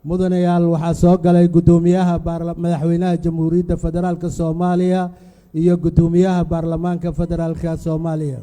Mudanayaal, waxaa soo galay guddoomiyaha madaxweynaha Jamhuuriyadda Federaalka Soomaaliya iyo guddoomiyaha Baarlamaanka Federaalka Soomaaliya.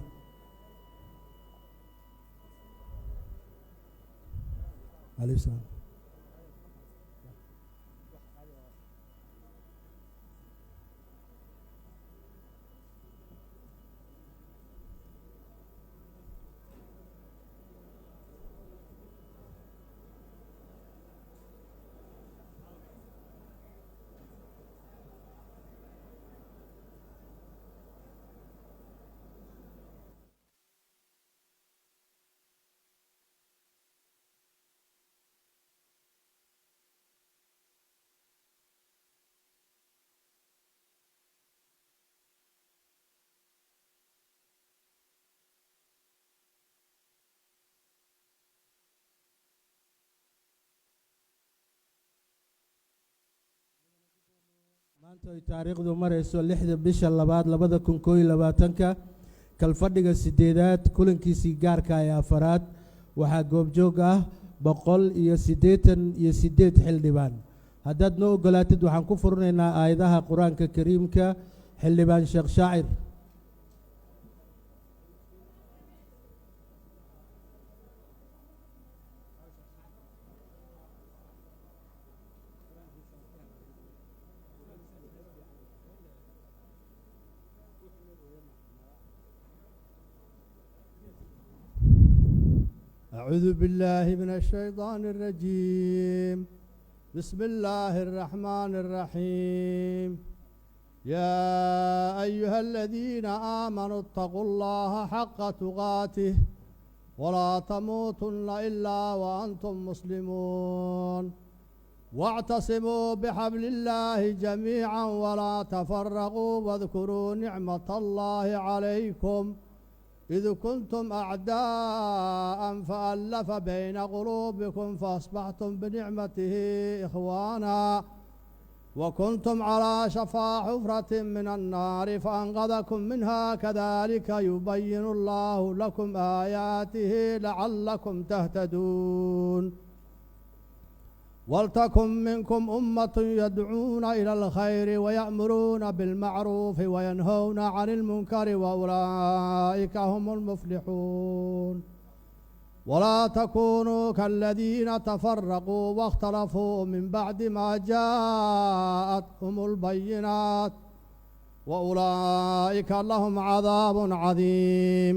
Maanta ay taariikhdu marayso 6-da bisha 2 2021-ka, kalfadhiga sideedaad kulankiisii gaarka ee afaraad, waxaa goobjoog ah 188 xildhibaan. Haddaad noo ogolaatid, waxaan ku furinaynaa aayadaha Qur-aanka Kariimka. Xildhibaan Sheekh Shaacir. أعوذ بالله من الشيطان الرجيم. بسم الله الرحمن الرحيم. يا أيها الذين آمنوا اتقوا الله حق تقاته ولا تموتن إلا وأنتم مسلمون. واعتصموا بحبل الله جميعا ولا تفرقوا، واذكروا نعمة الله عليكم إذ كنتم أعداء فألف بين قلوبكم فأصبحتم بنعمته إخوانا، وكنتم على شفا حفرة من النار فأنقذكم منها، كذلك يبين الله لكم آياته لعلكم تهتدون. ولتكن منكم أمة يدعون إلى الخير ويأمرون بالمعروف وينهون عن المنكر، وأولئك هم المفلحون. ولا تكونوا كالذين تفرقوا واختلفوا من بعد ما جاءتهم البينات، وأولئك لهم عذاب عظيم.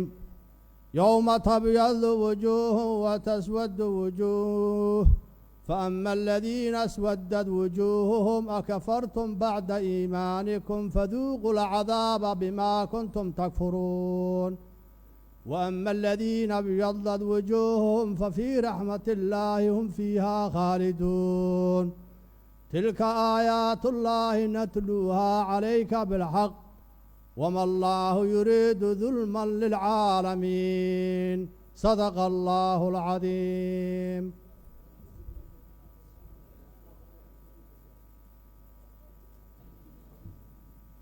يوم تبيض وجوه وتسود وجوه، فأما الذين اسودت وجوههم أكفرتم بعد إيمانكم فذوقوا العذاب بما كنتم تكفرون. وأما الذين ابيضت وجوههم ففي رحمة الله هم فيها خالدون. تلك آيات الله نتلوها عليك بالحق، وما الله يريد ظلما للعالمين. صدق الله العظيم.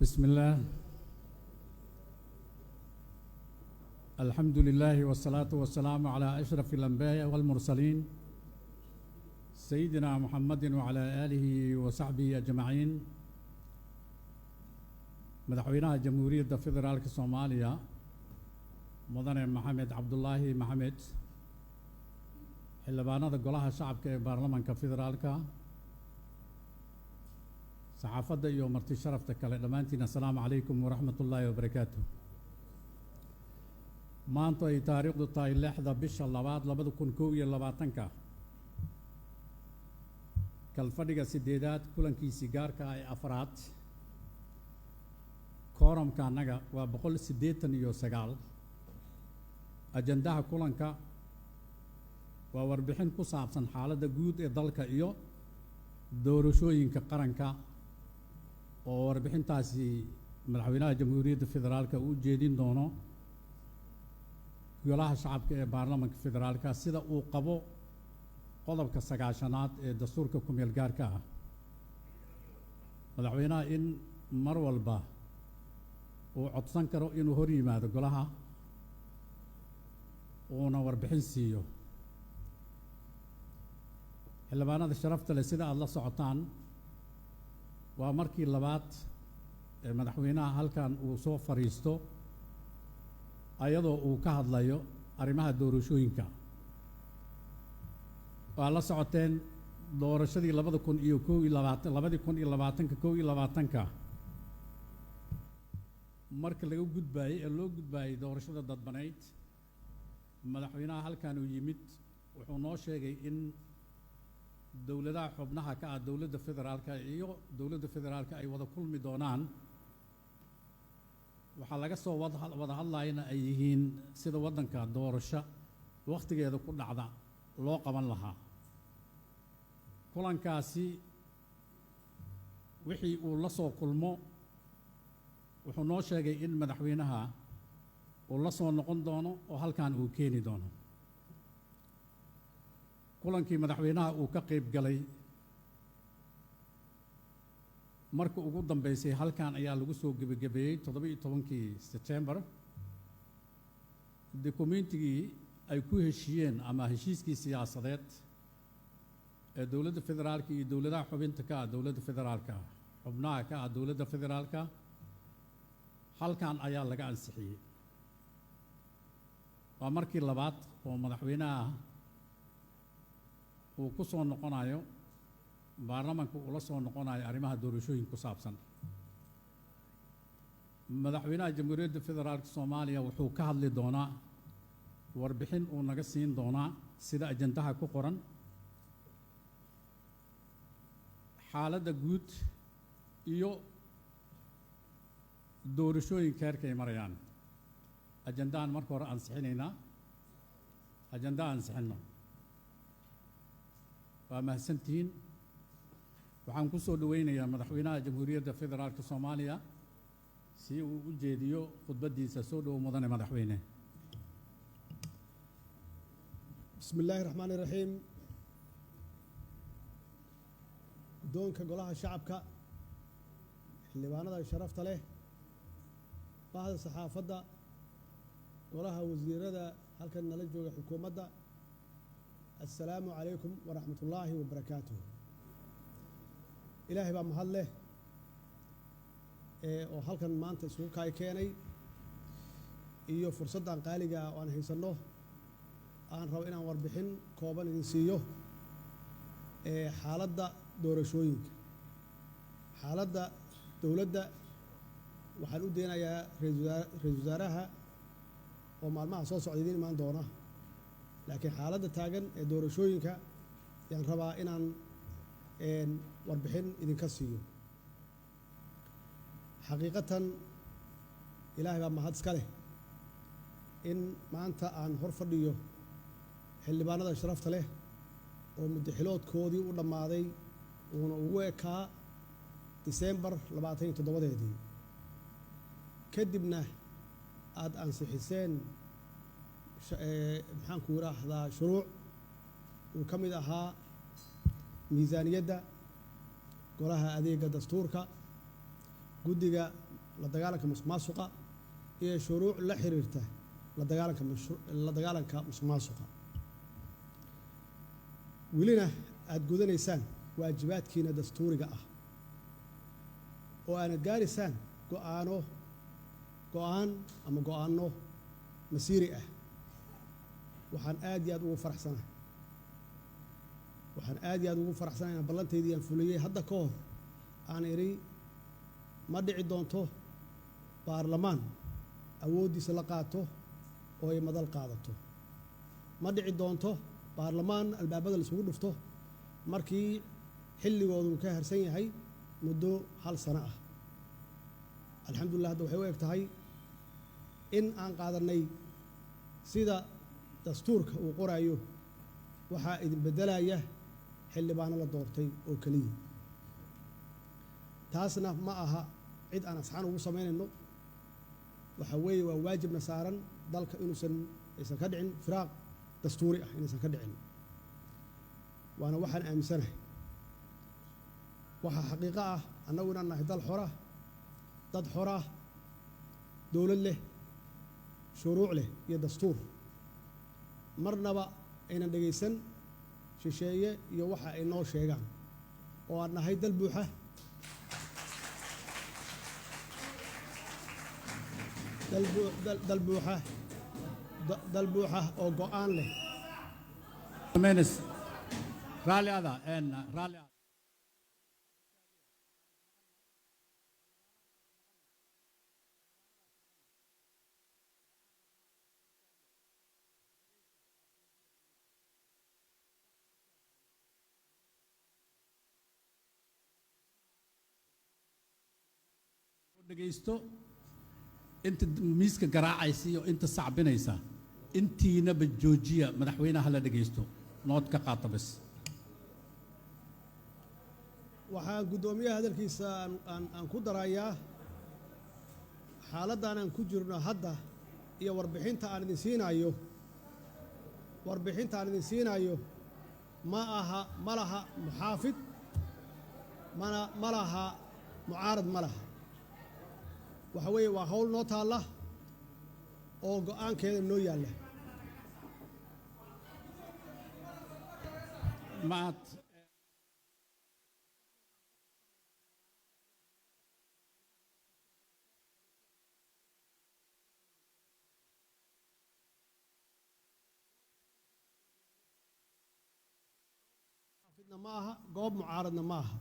بسم الله، الحمد لله، والصلاة والسلام على أشرف الأنبياء والمرسلين، سيدنا محمد وعلى آله وصحبه أجمعين. Madaxweynaha Jamhuuriyadda Federaalka Soomaaliya, Mudane Maxamed Cabdulaahi Maxamed, xildhibaanada Golaha Shacabka ee Baarlamanka Federaalka, saxaafadda iyo marti sharafta kale, dhammaantiin assalaamu calaykum waraxmat ullaahi wabarakaatu. Maanta ay taariikhdu tahay 6-da bisha 2 2021-ka, kalfadhiga sideedaad kulankiisii gaarka ah ee afraad, kooramka annaga waa 189. Ajandaha kulanka waa warbixin ku saabsan xaaladda guud ee dalka iyo doorashooyinka qaranka, oo warbixintaasi Madaxweynaha Jamhuuriyadda Federaalka uu jeedin doono Golaha Shacabka ee Baarlamanka Federaalka, sida uu qabo qodobka 90aad ee dastuurka ku-meel gaarka ah. Madaxweynaha in mar walba uu codsan karo inuu hor yimaado golaha uuna warbixin siiyo. Xildhibaanada sharafta leh, sida aada la socotaan, waa markii labaad ee madaxweynaha halkan uu soo fadhiisto ayadoo uu ka hadlayo arrimaha doorashooyinka. Waa la socoteen doorashadii 2021, 2020-ka, 21-ka, marka laga gudbaayey ee loo gudbaayey doorashada dadbanayd, madaxweynaha halkan uu yimid, wuxuu noo sheegay in dowladaha xubnaha ka ah dowladda federaalka iyo dowladda federaalka ay wada kulmi doonaan. Waxaa laga soo wada hadlayana ay yihiin sida waddanka doorasho wakhtigeeda ku dhacda loo qaban lahaa. Kulankaasi wixii uu la soo kulmo, wuxuu noo sheegay in madaxweynaha uu la soo noqon doono oo halkan uu keeni doono. Kulankii madaxweynaha uu ka qayb galay marka ugu dambeysay halkan ayaa lagu soo gebagabeeyey 17-kii Sebtembar. Dokumentigii ay ku heshiiyeen ama heshiiskii siyaasadeed ee dowladda federaalka iyo dowladaha xubinta ka ah dowladda federaalka, xubnaha ka ah dowladda federaalka, halkan ayaa laga ansixiyey. Waa markii labaad oo madaxweynaha uu ku soo noqonayo baarlamanka, uu la soo noqonayo arrimaha doorashooyin ku saabsan. Madaxweynaha Jamhuuriyadda Federaalka Soomaaliya wuxuu ka hadli doonaa, warbixin uu naga siin doonaa, sida ajandaha ku qoran, xaaladda guud iyo doorashooyinka heerkay marayaan. Ajandahan marka hore ansixinaynaa, ajandaha ansixinno. Waa mahadsantihiin. Waxaan ku soo dhoweynayaa madaxweynaha Jamhuuriyadda Federaalka Soomaaliya si uu u jeediyo khudbaddiisa. Soo dhowow, mudane madaxweyne. بسم الله الرحمن الرحيم. Guddoonka Golaha Shacabka, xildhibaanada sharafta leh, bahda saxaafadda, golaha wasiirada halkan nala jooga, xukuumadda, assalaamu calaykum waraxmat ullaahi wabarakaatuh. Ilaahay baa mahad leh ee oo halkan maanta isugu kaay keenay iyo fursaddan qaaliga ah oo aan haysanno. Aan rabo inaan warbixin kooban idin siiyo ee xaaladda doorashooyinka, xaaladda dowladda. Waxaan u deenayaa ra-iisul wasaaraha oo maalmaha soo socda idiin imaan doona, laakiin xaaladda taagan ee doorashooyinka yaan rabaa inaan warbixin idinka siiyo. Xaqiiqatan, Ilaahay baa mahad iska leh in maanta aan hor fadhiyo xildhibaanada sharafta leh oo muddaxiloodkoodii u dhammaaday, uuna ugu ekaa Disembar 27-deedii, kadibna aada ansixiseen maxaanku yidhaahdaa, shuruuc uu ka mid ahaa miisaaniyadda, golaha adeega dastuurka, guddiga la dagaalanka musuqmaasuqa iyo shuruuc la xiriirta la dagaalanka musuqmaasuqa. Welina aada gudanaysaan waajibaadkiina dastuuriga ah oo aanad gaaraysaan go'aano, go'aan ama go'aanno masiiri ah. Waxaan aad iyo aad ugu faraxsanahay, waxaan aad iyo aad ugu faraxsanahay inaan ballantaydii aan fuliyey hadda ka hor aan idhi ma dhici doonto baarlamaan awooddiisa la qaato oo ay madal qaadato, ma dhici doonto baarlamaan albaabada la isugu dhufto markii xilligoodu ka harsan yahay muddo hal sano ah. Alxamdulillah, hadda waxay u eg tahay in aan qaadannay sida dastuurka uu qoraayo. Waxaa idin beddelaya xildhibaano la doortay oo keliya. Taasna ma aha cid aan asxaan ugu samaynayno. Waxa weeye waa waajibna saaran dalka inuusan aysan ka dhicin firaaq dastuuri ah, inaysan ka dhicin, waana waxaan aaminsanahay. Waxaa xaqiiqo ah annagu inaan nahay dal xora, dad xora, dowlad leh, shuruuc leh iyo dastuur. Marnaba aynan dhegaysan Shisheeye iyo waxa ay noo sheegaan oo aan nahay dal buuxa, dal buuxa, dal buuxa oo go'aan leh. Minutes. Raalli ada en raalli ada. Dhegaysto, inta miiska garaacaysa iyo inta sacbinaysa, intiinaba joojiya. Madaxweynaha la dhegaysto, nood ka qaata bas. Waxaan guddoomiyaha hadalkiisa aan ku darayaa xaaladdan aan ku jirno hadda iyo warbixinta aan idin siinayo ma aha, ma laha muxaafid, mana ma laha mucaarad, ma laha. Waxa weeye waa hawl noo taalla oo go'aankeeda noo yaalla. Maad. Muxaafidna ma aha, goob mucaaradna ma aha.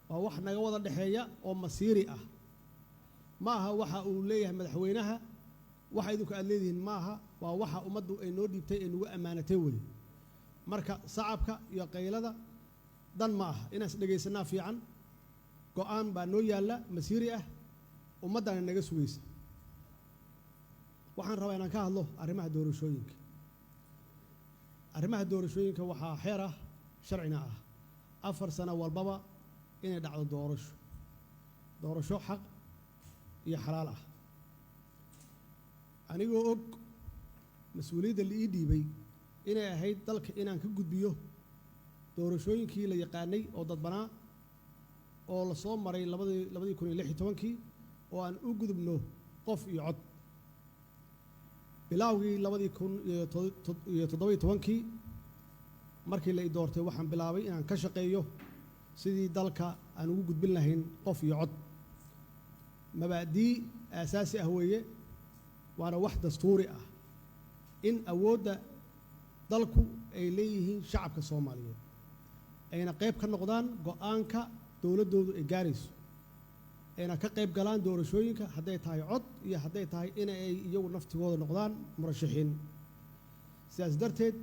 Waa wax naga wada dhexeeya oo masiiri ah. Ma aha waxa uu leeyahay madaxweynaha, waxa idinku aad leedihiin ma aha. Waa waxa ummaddu ay noo dhiibtay ee nagu ammaanatay weye. Marka sacabka iyo qaylada dan ma aha, inaan is dhegaysanaa fiican. Go'aan baa noo yaalla masiiri ah, ummaddana naga sugaysa. Waxaan rabaa inaan ka hadlo arrimaha doorashooyinka. Arrimaha doorashooyinka waxaa xeer ah, sharcina ah, 4 sano walbaba inay dhacdo doorasho, doorasho xaq iyo xalaal ah. Anigoo og mas-uuliyadda la ii dhiibay inay ahayd dalka inaan ka gudbiyo doorashooyinkii la yaqaanay oo dadbanaa oo la soo maray 2016-kii, oo aan u gudubno qof iyo cod bilaawgii 2017-kii. Markii la i doortay, waxaan bilaabay inaan ka shaqeeyo sidii dalka aan ugu gudbin lahayn qof iyo cod. Mabaadii aasaasi ah weeye, waana wax dastuuri ah in awoodda dalku ay leeyihiin shacabka Soomaaliyeed, ayna qayb ka noqdaan go'aanka dowladdoodu ay gaarayso, ayna ka qayb galaan doorashooyinka, hadday tahay cod iyo hadday tahay in ay iyagu naftigooda noqdaan murashaxiin. Sidaas darteed,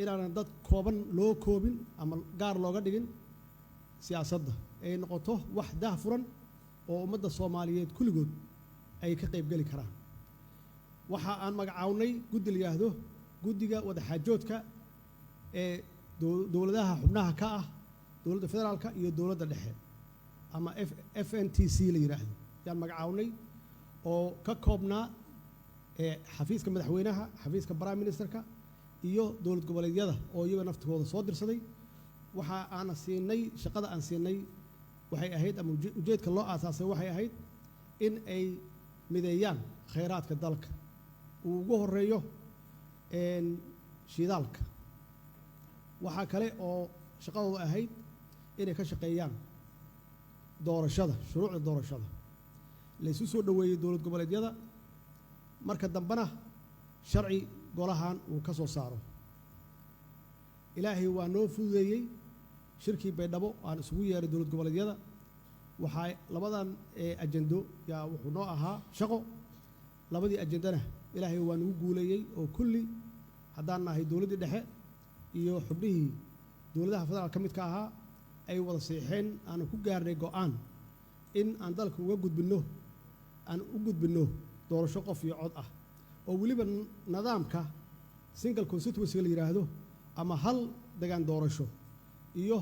inaanan dad kooban loo koobin ama gaar looga dhigin siyaasadda, ay noqoto wax daah furan oo ummadda Soomaaliyeed kulligood ay ka qayb geli karaan. Waxa aan magacawnay guddi la yidhaahdo Guddiga Wadaxaajoodka ee dowladaha xubnaha ka ah dowladda federaalka iyo dowladda dhexe, ama FNTC la yidhaahdo, yaan magacawnay, oo ka koobnaa ee xafiiska madaxweynaha, xafiiska prime ministerka iyo dowlad goboleedyada oo iyaga naftigooda soo dirsaday. Waxa aana siinay, shaqada aan siinay waxay ahayd, ama ujeedka loo aasaasay waxay ahayd, in ay mideeyaan khayraadka dalka, uu ugu horeeyo shidaalka. Waxaa kale oo shaqadooda ahayd inay ka shaqeeyaan doorashada, shuruucda doorashada, la isu soo dhoweeyey dowlad goboleedyada, marka dambena sharci golahan uu ka soo saaro. Ilaahay waa noo fududeeyey. Shirkii Baydhabo aan isugu yeeray dowlad goboleedyada, waxaa labadan ajendo yaa wuxuu noo ahaa shaqo. Labadii ajendana Ilaahay waa nagu guuleeyey, oo kulli haddaan nahay dowladdii dhexe iyo xubnihii dowladaha federaal ka midka ahaa ay wada seexeen, aanu ku gaarnay go'aan in aan dalka uga gudbinno, aan u gudbinno doorasho qof iyo cod ah, oo weliba nidaamka single constituency la yidhaahdo ama hal degaan doorasho iyo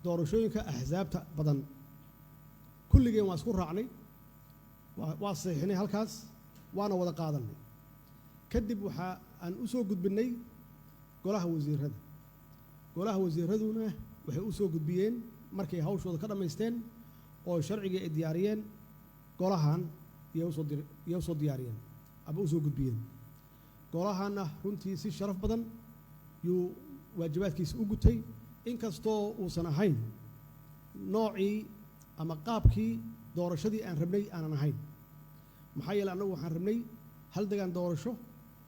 doorashooyinka axsaabta badan. Kulligeen waa isku raacnay, waa saxiixnay halkaas, waana wada qaadanay. Kadib waxaa aan u soo gudbinnay golaha wasiirada. Golaha wasiiraduna waxay u soo gudbiyeen, markay hawshooda ka dhammaysteen oo sharcigii ay diyaariyeen, golahan iyay usoo diyaariyeen ama u soo gudbiyeen. Golahanna runtii si sharaf badan yuu Waajibaadkiisa u gutay, inkastoo uusan ahayn noocii ama qaabkii doorashadii aan rabnay aanan ahayn. Maxaa yeele, annagu waxaan rabnay hal degaan doorasho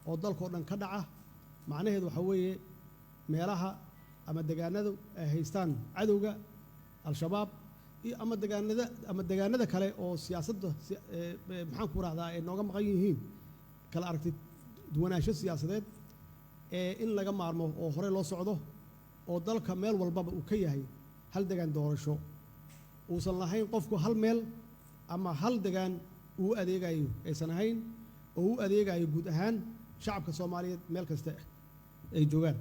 oo dalkao dhan ka dhaca. Macnaheedu waxaa weeye meelaha ama degaanadu ay haystaan cadowga Al-Shabaab iyo ama degaanada kale oo siyaasadda, maxaan ku rahdaa, ay nooga maqan yihiin kala aragti duwanaansho siyaasadeed, ee in laga maarmo oo hore loo socdo oo dalka meel walbaba uu ka yahay hal degaan doorasho, uusan lahayn qofku hal meel ama hal degaan uu adeegayo aysan ahayn, oo u adeegayo guud ahaan shacabka Soomaaliyeed meel kasta ay joogaan.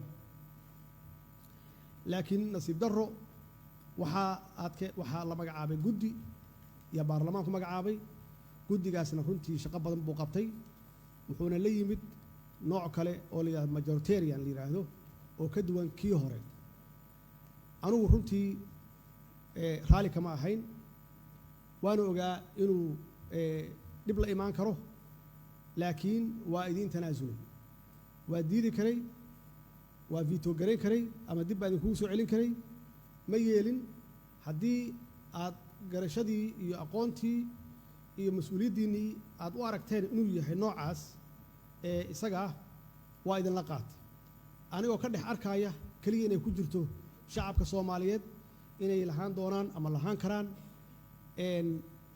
Laakiin nasiib darro, waxaa aadke waxaa la magacaabay guddi iyo baarlamaanku magacaabay. Guddigaasna runtii shaqo badan buu qabtay, wuxuuna la yimid nooc kale oo la yidhahdo majoritarian la yidhaahdo, oo ka duwan kii hore. Anugu runtii raalli kama ahayn, waana ogaa inuu dhib la imaan karo, laakiin waa idiin tanaasulay. Waa diidi karay, waa veto garayn karay, ama dib baa idinkugu soo celin karay. Ma yeelin. Haddii aad garashadii iyo aqoontii iyo mas-uuliyaddiinnii aad u aragteen inuu yahay noocaas ee isaga ah, waa idinla qaatay, anigoo ka dhex arkaya keliya inay ku jirto shacabka Soomaaliyeed inay lahaan doonaan ama lahaan karaan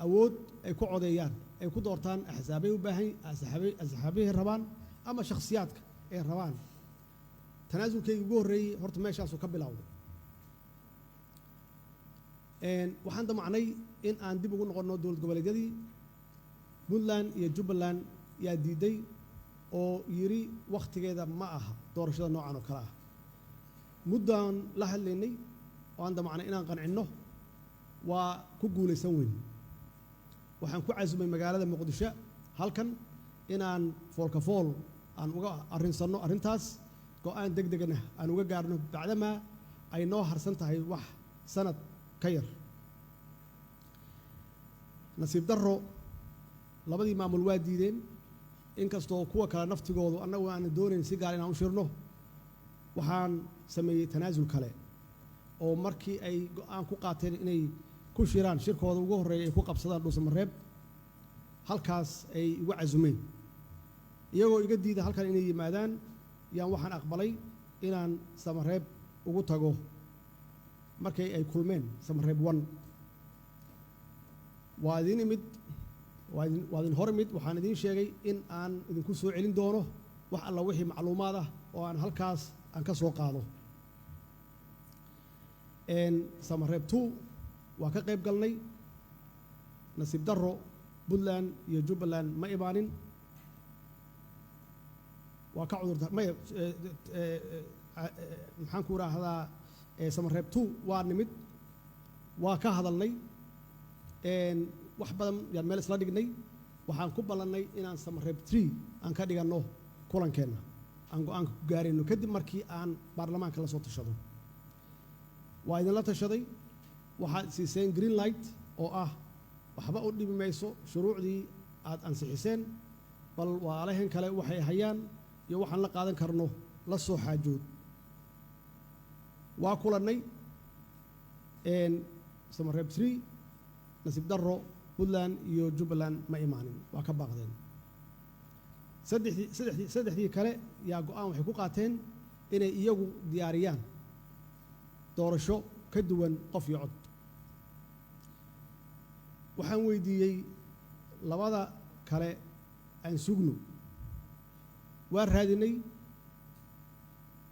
awood ay ku codeeyaan, ay ku doortaan axsaabay u baahan axsaabay axsaabahay rabaan ama shakhsiyaadka ay rabaan. Tanaasulkayga ugu horreeyey horta meeshaasuu ka bilowday. Waxaan damacnay in aan dib ugu noqonno dowlad goboleedyadii. Puntland iyo Jubbaland yaa diiday oo yidhi wakhtigeeda ma aha doorashada noocan oo kale ah. Muddaan la hadlaynay oo aan damacnay inaan qancinno, waa ku guulaysan weyn. Waxaan ku casumay magaalada Muqdisho halkan inaan foolka fool aan uga arrinsanno arrintaas, go'aan deg degna aan uga gaarno, bacdamaa ay noo harsan tahay wax sanad ka yar. Nasiib darro, labadii maamul waa diideen, inkastoo kuwa kale naftigoodu annagu aanan doonayn si gaar inaan u shirno. Waxaan sameeyey tanaasul kale oo markii ay go'aan ku qaateen inay ku shiraan, shirkooda ugu horreeya ay ku qabsadaan Dhuusamareeb, halkaas ay igu casumeen, iyagoo iga diida halkan inay yimaadaan, yaan waxaan aqbalay inaan Samareeb ugu tago. Markay ay kulmeen Samareeb 1, waa idin imid, waa idin hor imid. Waxaan idiin sheegay in aan idinku soo celin doono wax alla wixii macluumaad ah oo aan halkaas aan ka soo qaado. Samareeb 2 waa ka qayb galnay. Nasiib darro, Puntland iyo Jubbaland ma imaanin, waa ka cudurda maya. Maxaan ku idhaahdaa, Samareeb 2 waa nimid, waa ka hadalnay, wax badan yaan meel isla dhignay. Waxaan ku ballannay inaan Samareeb 3 aan ka dhiganno kulankeenna aan go'aanka ku gaarayno, kadib markii aan baarlamaanka la soo tashado. Waa idinla tashaday, waxaad siiseen green light oo ah waxba u dhibi mayso shuruucdii aad ansixiseen, bal walaalahan kale waxay hayaan iyo waxaan la qaadan karno la soo xaajood. Waa kulannay Samareeb 3. Nasiib darro, Puntland iyo Jubbaland ma imaanin, waa ka baaqdeen. Saddexdii kale yaa go'aan waxay ku qaateen inay iyagu diyaariyaan doorasho ka duwan qof iyo cod. Waxaan weydiiyey labada kale aan sugno. Waa raadinay,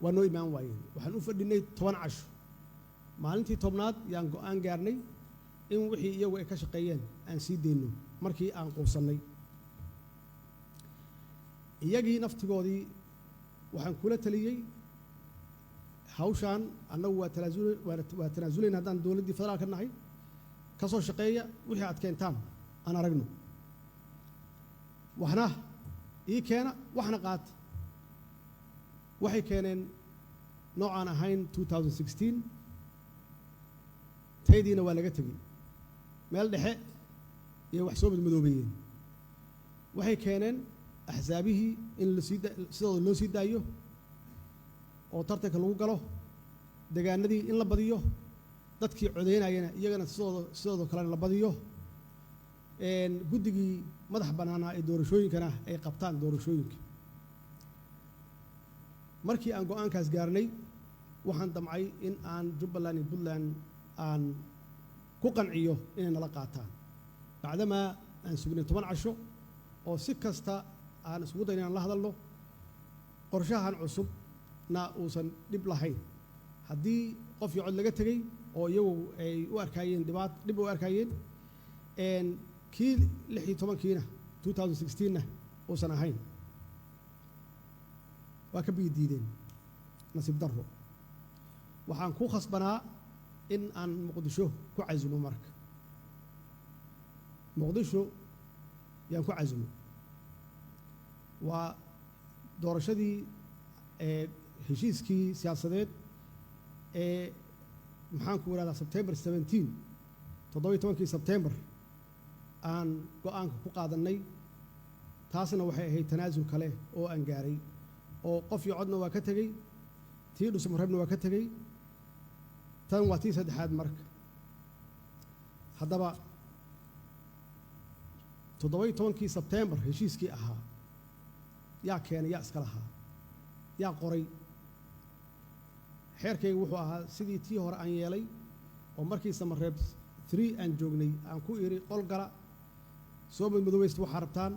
waa noo imaan waayeen. Waxaan u fadhinay 10 casho. Maalintii 10aad yaan go'aan gaarnay in wixii iyagu ay ka shaqeeyeen aan sii dayno. Markii aan quusannay iyagii naftigoodii, waxaan kula taliyey hawshaan annagu waa tanaasulayna haddaan dowladdii federaalka nahay. Ka soo shaqeeya wixii aad keentaan aan aragno, waxna ii keena, waxna qaata. Waxay keeneen noocaan ahayn 2016, taydiina waa laga tegey, meel dhexe iyo wax soo madmadoobeeyeen. Waxay keeneen axsaabihii in lasii sidooda loo sii daayo. Oo tartanka lagu galo degaanadii in la badiyo, dadkii codeynayana iyagana sidooda kalena la badiyo, guddigii madax bannaanaa ee doorashooyinkana ay qabtaan doorashooyinka. Markii aan go'aankaas gaarnay, waxaan damcay in aan Jubbaland iyo Puntland aan ku qanciyo inay nala qaataan, bacdamaa aan sugnay 10 casho oo si kasta aan isugu dayn inaan la hadalno, qorshahan cusubna uusan dhib lahayn haddii qof iyo cod laga tegey oo iyagu ay u arkaayeen dhibaat, dhib u arkaayeen, kii 16-kiina, 2016-na uusan ahayn. Waa ka biyi diideen. Nasiib darro, waxaan ku khasbanaa in aan Muqdisho ku casumo. Marka Muqdisho yaan ku casumo. Waa doorashadii ee heshiiskii siyaasadeed ee, maxaan ku ihahdaa, September 17, 17-kii Sebtembar aan go'aanka ku qaadannay. Taasna waxay ahayd tanaasul kale oo aan gaaray, oo qof iyo codna waa ka tegey, tii Dhusmareebna waa ka tegey, tan waa tii saddexaad. Marka haddaba 17-kii Sebtembar heshiiskii ahaa yaa keenay? Yaa iska lahaa? Yaa qoray? Xeerkayga wuxuu ahaa sidii tii hore aan yeelay, oo markii Samareeb 3 aan joognay aan ku idhi: "Qol gala, soo madmadoweysta waxaa rabtaan,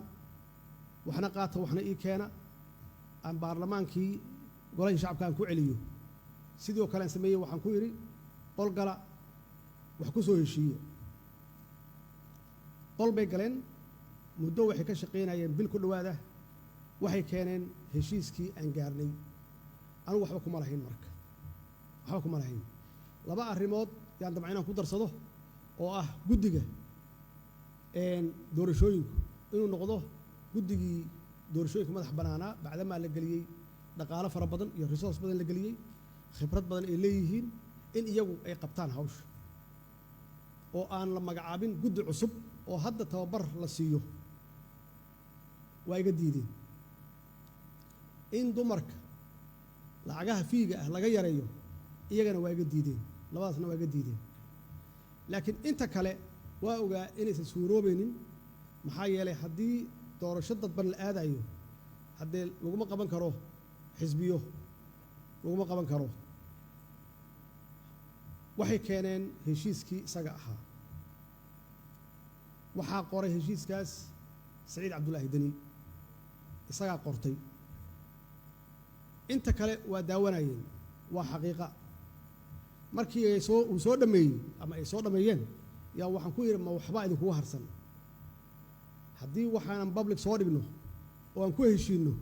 waxna qaata, waxna ii keena, aan baarlamaankii golahii shacabka aan ku celiyo." Sidoo kale aan sameeyey. Waxaan ku idhi: "Qol gala, wax ku soo heshiiye." Qol bay galeen. Muddo waxay ka shaqaynayeen bil ku dhowaada. Waxay keeneen heshiiskii aan gaarnay. Anigu waxba kuma lahayn. Marka waxba kuma lahayn. Laba arrimood yaan damca inaan ku darsado, oo ah guddiga doorashooyinku inuu noqdo guddigii doorashooyinka madax bannaanaa, bacdamaa la geliyey dhaqaalo fara badan iyo resource badan la geliyey, khibrad badan ay leeyihiin, in iyagu ay qabtaan hawsha oo aan la magacaabin guddi cusub oo hadda tababar la siiyo. Waa iga diideen. In dumarka lacagaha fee-ga ah laga yareeyo, iyagana waa iga diideen. Labadaasna waa iga diideen. Laakiin inta kale waa ogaa inaysan suuroobaynin, maxaa yeelay haddii doorasho dadban la aadayo, haddee laguma qaban karo xisbiyo, laguma qaban karo. Waxay keeneen heshiiskii isaga ahaa. Waxaa qoray heshiiskaas Saciid Cabdulaahi Deni, isagaa qortay. Inta kale waa daawanayeen. Waa xaqiiqa. Markii ay soo uu soo dhammeeyey ama ay soo dhammeeyeen, yaa waxaan ku yidhi: "Ma waxbaa idinkugu harsan haddii waxaanan public soo dhigno oo aan ku heshiinno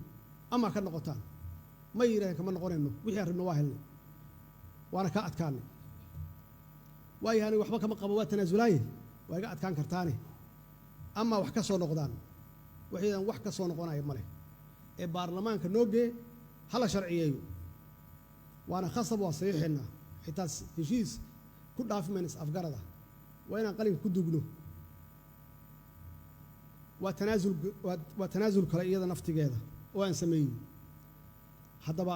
ama ka noqotaan?" Ma yidhahdeen kama noqonayno, wixii aan rabno waa helnay, waana kaa adkaanay. Waayo, aniga waxba kama qabo, waa tanaasulaaye, waa iga adkaan kartaane, ama wax ka soo noqdaan. Waxaydan wax ka soo noqonaya ma leh ee baarlamaanka noo gee, hala sharciyeeyo, waana khasab, waa saxiixaynaa. Xitaa heshiis ku dhaafi mayna is afgarada, waa inaan qalinka ku dugno. Waa tanaasul, waa tanaasul kale iyada naftigeeda oo aan sameeyey. Haddaba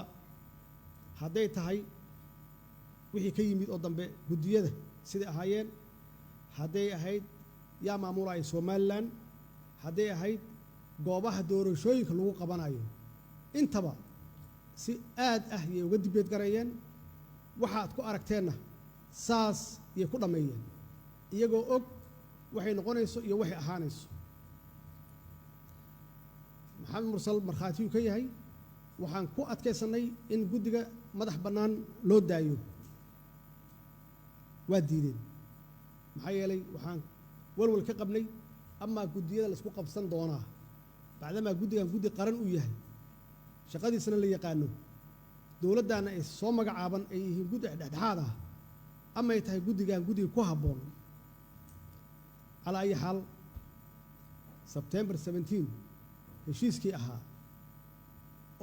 hadday tahay wixii ka yimid oo dambe guddiyada siday ahaayeen, hadday ahayd yaa maamulaya Somaliland, hadday ahayd goobaha doorashooyinka lagu qabanayo, intaba si aad ah yay uga debate gareeyeen. Waxaad ku aragteenna saas yay ku dhammeeyeen, iyagoo og waxay noqonayso iyo waxay ahaanayso. Maxamed Mursal markhaatiyuu ka yahay. Waxaan ku adkaysannay in guddiga madax bannaan loo daayo. Waa diideen, maxaa yeelay waxaan walwal ka qabnay amaa guddiyada laisku qabsan doonaa, bacdamaa guddigan guddi qaran uu yahay, shaqadiisana la yaqaano, dowladdaana ay soo magacaaban ay yihiin guddi dhexdhexaad ah, ama ay tahay guddigan guddiga ku habboon. Calaa ayi xaal, Sebtembar 17 heshiiskii ahaa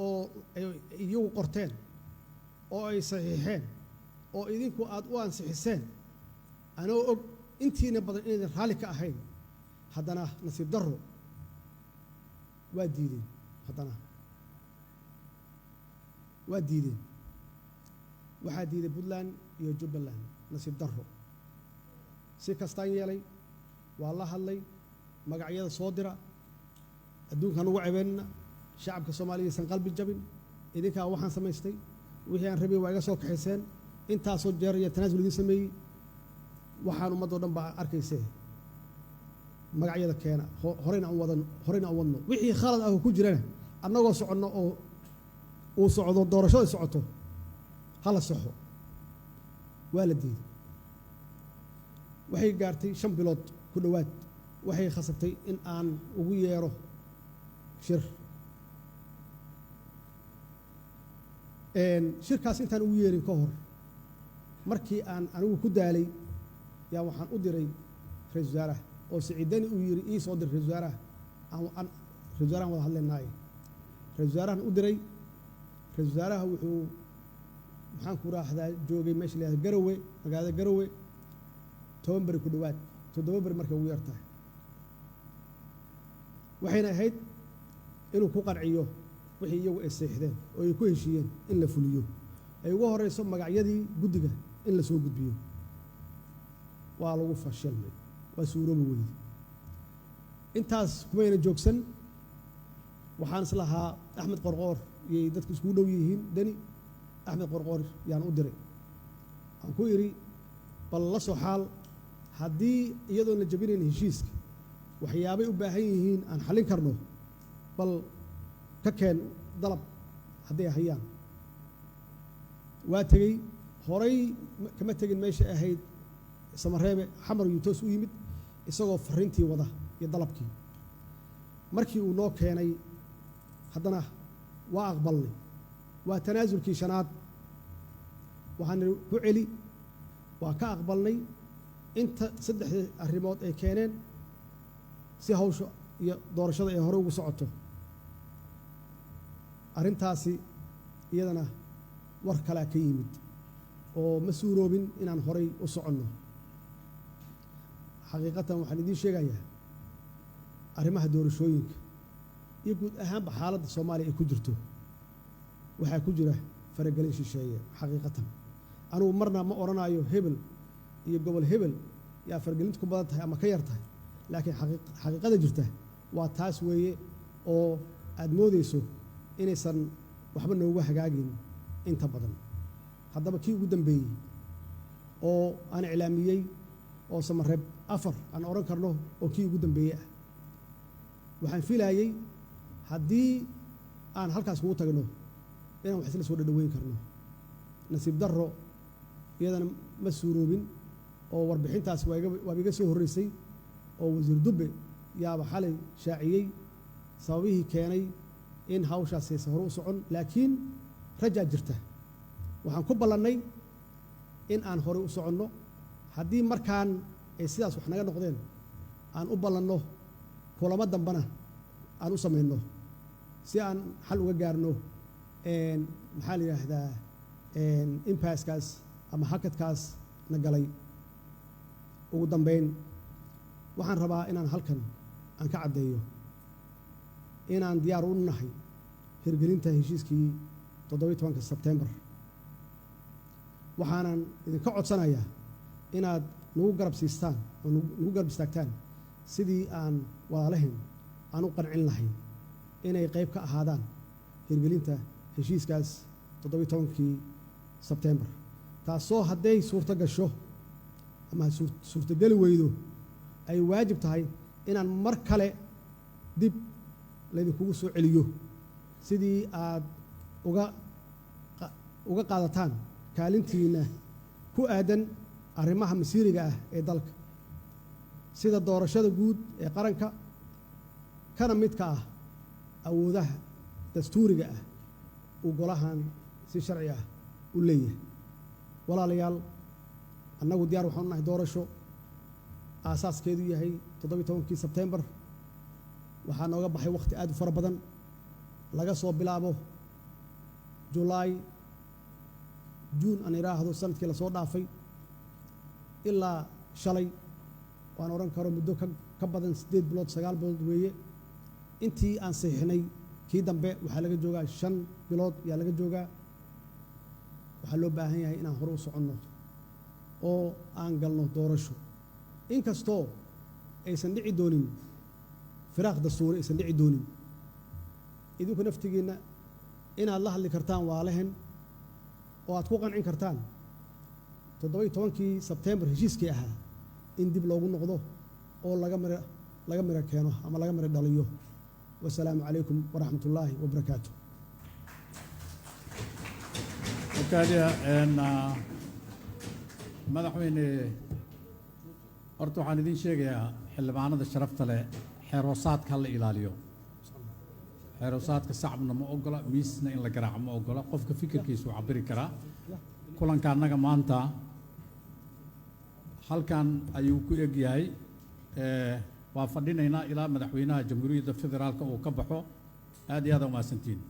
oo ay iyagu qorteen oo ay saxiixeen oo idinku aad u ansixiseen, anoo og intiina badan inaydan raalli ka ahayn, haddana nasiib darro waa diideen. Haddana waa diideen. Waxaa diiday Puntland iyo Jubbaland. Nasiib darro, si kastaan yeelay, waa la hadlay, magacyada soo dira, adduunkaan ugu cebeynna, shacabka Soomaaliya aysan qalbi jabin, idinkaa waxaan samaystay, wixii aan rabay waa iga soo kaxayseen, intaasoo jeer iyo tanaasul idiin sameeyey, waxaan ummadoo dhan baa arkaysee, magacyada keena, horeyna aan wadan, horeyna aan wadno. Wixii khalad ah oo ku jirana, annagoo soconno oo uu socdo, doorashada socoto, hala saxo. Waa la diiday. Waxay gaartay 5 bilood ku dhowaad. Waxay khasabtay in aan ugu yeero shir. Shirkaas intaan ugu yeerin ka hor, markii aan anigu ku daalay, yaa waxaan u diray ra-isul wasaaraha oo Siciidani uu yidhi ii soo dir ra-isul wasaaraha, aan ra-isul wasaarahan wada hadlaynaaye. Ra-isul wasaarahan u diray. Ra-isul wasaaraha wuxuu, maxaan ku raahdaa, joogay meesha la yihahdo Garowe, magaalada Garowe, 10 beri ku dhowaad, 7 beri markay ugu yartahay. Waxayna ahayd inuu ku qanciyo wixii iyagu ay seexdeen oo ay ku heshiiyeen in la fuliyo, ay ugu horeyso magacyadii guddiga in la soo gudbiyo. Waa lagu fashilmay, waa suuroobi weyde. Intaas kumayna joogsan. Waxaan is lahaa Axmed Qorqoor iyay dadku iskugu dhow yihiin Deni. Axmed Qorqoor yaan u diray, aan ku idhi bal la soo xaal, haddii iyadoon la jabinayn heshiiska waxyaabay u baahan yihiin aan xallin karno, bal ka keen dalab hadday hayaan. Waa tegey. Horay kama tegin meesha ahayd Samareebe, Xamar yuu toos u yimid isagoo fariintii wada iyo dalabkii. Markii uu noo keenay haddana waa aqbalnay. Waa tanaasulkii shanaad. Waxaan nidhi ku celi. Waa ka aqbalnay inta saddexdii arrimood ay keeneen si hawsha iyo doorashada ay hore ugu socoto. Arrintaasi iyadana war kalea ka yimid oo ma suuroobin inaan horay u soconno. Xaqiiqatan waxaan idiin sheegayaa, arrimaha doorashooyinka iyo guud ahaanba xaaladda Soomaaliya ay ku jirto waxaa ku jira faragelin shisheeye. Xaqiiqatan anugu marna ma odhanayo hebel iyo gobol hebel yaa faragelintu ku badan tahay ama ka yar tahay, laakiin xaqiiqada jirta waa taas weeye oo aad moodeyso inaysan waxba noogu hagaagin inta badan. Haddaba kii ugu dambeeyey oo aan iclaamiyey oo Samareeb 4 aan odhan karno oo kii ugu dambeeyey ah, waxaan filaayey haddii aan halkaas kugu tagno inaan wax isla soo dhadhaweyn karno. Nasiib darro, iyadana ma suuroobin oo warbixintaas waaba iga soo horreysay oo wasiir Dubbe yaaba xalay shaaciyey sababihii keenay in hawshaas aysan hore u socon. Laakiin rajaa jirta. Waxaan ku ballannay in aan horey u soconno haddii markaan ay sidaas wax naga noqdeen, aan u ballanno kulamo dambena aan u samayno si aan xal uga gaarno, maxaa la yidhaahdaa, impasse-kaas ama hakadkaas na galay. Ugu dambayn, waxaan rabaa inaan halkan aan ka caddeeyo inaan diyaar u nahay hirgelinta heshiiskii 17-ka Sebtembar. Waxaanan idinka codsanayaa inaad nagu garab siistaan oo nagu garab istaagtaan sidii aan walaalahayn aan u qancin lahayn inay qayb ka ahaadaan hirgelinta heshiiskaas 17-kii Sebtembar, taasoo hadday suurto gasho ama suurtogeli weydo ay waajib tahay inaan mar kale dib laydinkugu soo celiyo sidii aad uga qaadataan kaalintiinna ku aadan arrimaha masiiriga ah ee dalka, sida doorashada guud ee qaranka, kana midka ah awoodaha dastuuriga ah uu golahan si sharci ah u leeyahay. Walaalayaal, annagu diyaar waxaan u nahay doorasho aasaaskeedu yahay 17-kii Sebtembar. Waxaa nooga baxay wakhti aad u fara badan, laga soo bilaabo Julaay, Juun aan idhaahdo, sanadkii lasoo dhaafay ilaa shalay, waan odhan karo muddo ka badan 8 bilood, 9 bilood weeye. Intii aan saxiixnay kii dambe waxaa laga joogaa 5 bilood yaa laga joogaa. Waxaa loo baahan yahay inaan hore u soconno oo aan galno doorasho, inkastoo aysan dhici doonin firaaq dastuuri, aysan dhici doonin. Idinku naftigiinna inaad la hadli kartaan waalehen oo aad ku qancin kartaan 17-kii Sebtembar heshiiskii ahaa in dib loogu noqdo oo laga miro keeno ama laga miro dhaliyo. Wasalaamu calaykum waraxmat ullaahi wabarakaatu. Okaadiya madaxweyne, horta waxaan idiin sheegayaa, xildhibaanada sharafta leh, xeeroosaadka ha la ilaaliyo. Xeeroosaadka sacabna ma ogola, miisna in la garaaco ma ogola. Qofka fikirkiisu cabiri karaa. Kulanka annaga maanta halkan ayuu ku eg yahay. Waa fadhinaynaa ilaa madaxweynaha Jamhuuriyadda Federaalka uu ka baxo. Aad iyo aad umahadsantihiin.